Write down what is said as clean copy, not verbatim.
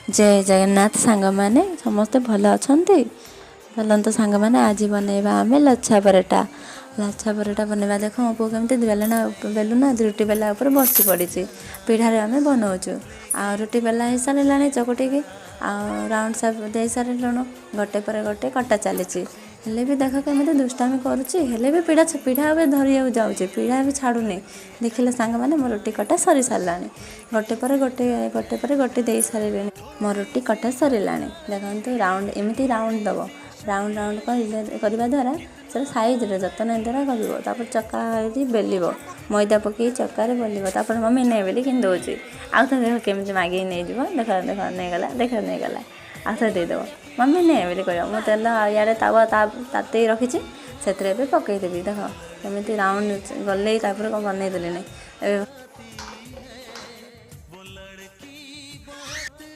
ଜୟ ଜଗନ୍ନାଥ ସାଙ୍ଗମାନେ, ସମସ୍ତେ ଭଲ ଅଛନ୍ତି? ଚାଲନ୍ତୁ ସାଙ୍ଗମାନେ, ଆଜି ବନେଇବା ଆମେ ଲଚ୍ଛା ପରଟା। ଲଚ୍ଛା ପରଟା ବନେଇବା। ଦେଖ ମୋ ପୁଅ କେମିତି ବେଲଣା ବେଲୁନା ରୁଟି ବେଲା ଉପରେ ବସି ପଡ଼ିଛି। ପିଢ଼ାରେ ଆମେ ବନଉଛୁ। ଆଉ ରୁଟି ବେଲା ହେଇସାରିଲାଣି, ଚକଟିକି ଆଉ ରାଉଣ୍ଡ ସେପ୍ ଦେଇ ସାରିଲୁଣୁ। ଗୋଟେ ପରେ ଗୋଟେ କଟା ଚାଲିଛି। ହେଲେ ବି ଦେଖ କେମିତି ଦୁଷ୍ଟାମି କରୁଛି। ହେଲେ ବି ପିଢ଼ା ପିଢ଼ା ଏବେ ଧରିବାକୁ ଯାଉଛି, ପିଢ଼ା ବି ଛାଡ଼ୁନି। ଦେଖିଲେ ସାଙ୍ଗମାନେ, ମୋ ରୁଟି କଟା ସରି ସାରିଲାଣି। ଗୋଟେ ପରେ ଗୋଟେ, ଗୋଟେ ପରେ ଗୋଟେ ଦେଇ ସାରିଲିଣି। ମୋ ରୁଟି କଟା ସରିଲାଣି। ଦେଖନ୍ତୁ, ରାଉଣ୍ଡ ଏମିତି ରାଉଣ୍ଡ ଦେବ। ରାଉଣ୍ଡ ରାଉଣ୍ଡ କରିବା ଦ୍ୱାରା ସେଟା ସାଇଜ୍ରେ ଯତ୍ନ ଦ୍ୱାରା କରିବ। ତାପରେ ଚକା ବେଲିବ, ମଇଦା ପକାଇ ଚକାରେ ବେଲିବ। ତାପରେ ମମି ନେ ବୋଲି କିଣି ଦେଉଛି। ଆଉ ଥରେ ଦେଖ କେମିତି ମାଗିକି ନେଇଯିବ। ଦେଖ ଦେଖ, ନେଇଗଲା, ଦେଖ ନେଇଗଲା। ଆଉ ଥରେ ଦେଇଦେବ, ମମି ନେ ବୋଲି କହିବ। ମୁଁ ତେଲ ଇଆଡ଼େ ତାୱା ତାତେଇ ରଖିଛି, ସେଥିରେ ଏବେ ପକାଇଦେବି। ଦେଖ କେମିତି ରାଉଣ୍ଡ ଗଲେଇ ତାପରେ କ'ଣ ବନେଇଦେଲିଣି ଏବେ।